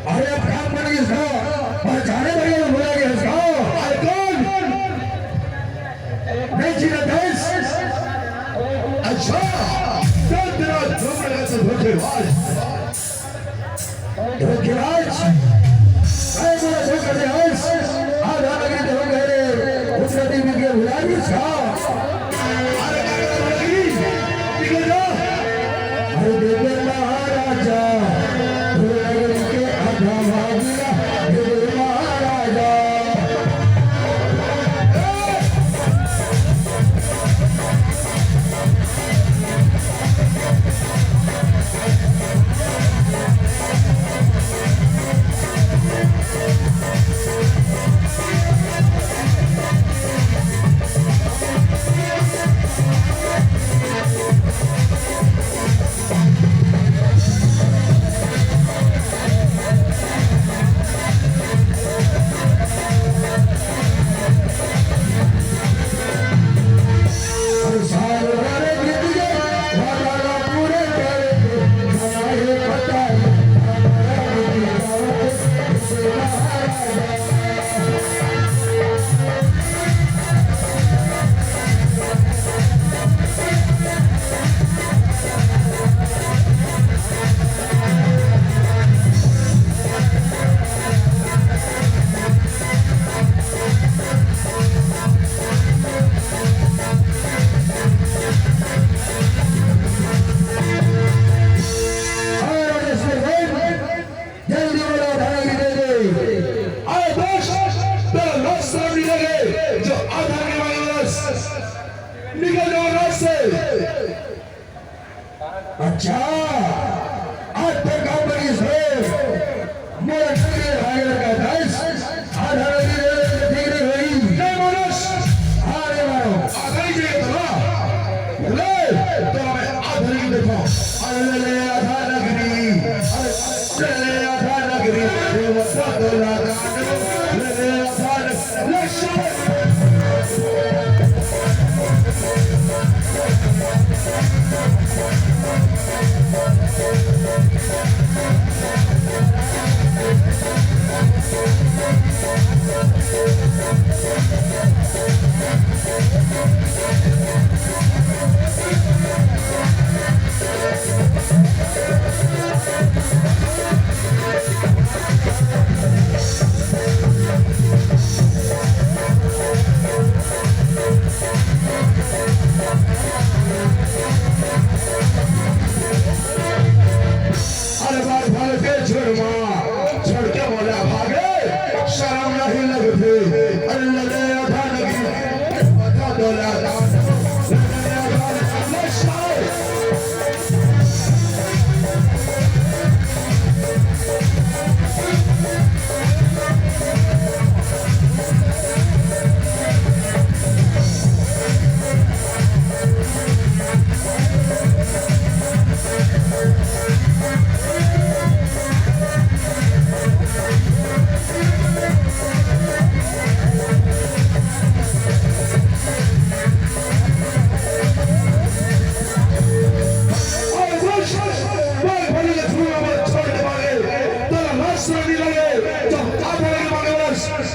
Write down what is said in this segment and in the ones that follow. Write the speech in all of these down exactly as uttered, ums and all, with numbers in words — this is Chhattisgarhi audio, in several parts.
अरे अब काम बन गया इसका, और जाने भैया को बुला गया इसका। अरे कौन? नहीं जी, नहीं। अच्छा, तो तेरा झोपड़ का तो धोखेबाज। धोखेबाज। अरे बोला धोखा दे आज। आधा लगे तो हम कह रहे, उसका टीवी के भुला भी था। अरे, अरे, अरे, निकल जा। अरे, देखे महाराजा, भुला के आधा भागला, देखे महाराजा। जल्दी वाला धारा भी दे दे। अरे दोस्त, तेरा लास्ट राउंड नहीं लगे, जो आधा के मांगे बस। निकल जाओ रास्ते। अच्छा, आज तो काम बनी सो। मोर नगरी भागे लगा दस, आधा नगरी दे दे, ठीक नहीं होई। नहीं मानस। अरे मारो। आधा ही चाहिए था ना। ले, तो मैं आधा नहीं देखा। अरे ले, ले, आधा नगरी। अरे, ले, ले, आधा नगरी। ये वो साधु लागा। ले, ले, आधा नगरी। ले, शाबाश। अरे बात भाले के छोड़ माँ, छोड़ के बोला भागे, शर्म नहीं लगती। अरे लले आधा लगी, बता दो लागा।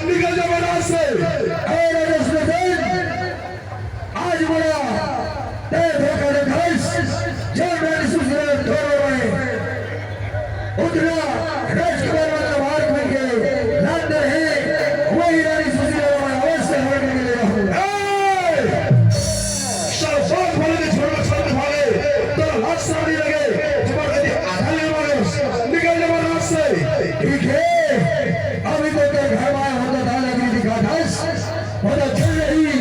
निकल जा मैदान से। आज बड़ा तय धोखा दिखाइस, जौन रानी सुशीला थोरो में उतना राजकुमार वाला मार्ग में के लांदर है, वही रानी सुशीला में अवश्य हमें मिलेगा। ए! शाहबाज वाले ने छोड़, छोड़ के भागे, तो लास्ट रानी लगे, जबर कभी आधा ले मारे, निकल जा मैदान से। ठीक है, अभी तो तेरे घर में आया होता था, लेकिन दिखा था, होता चल रही।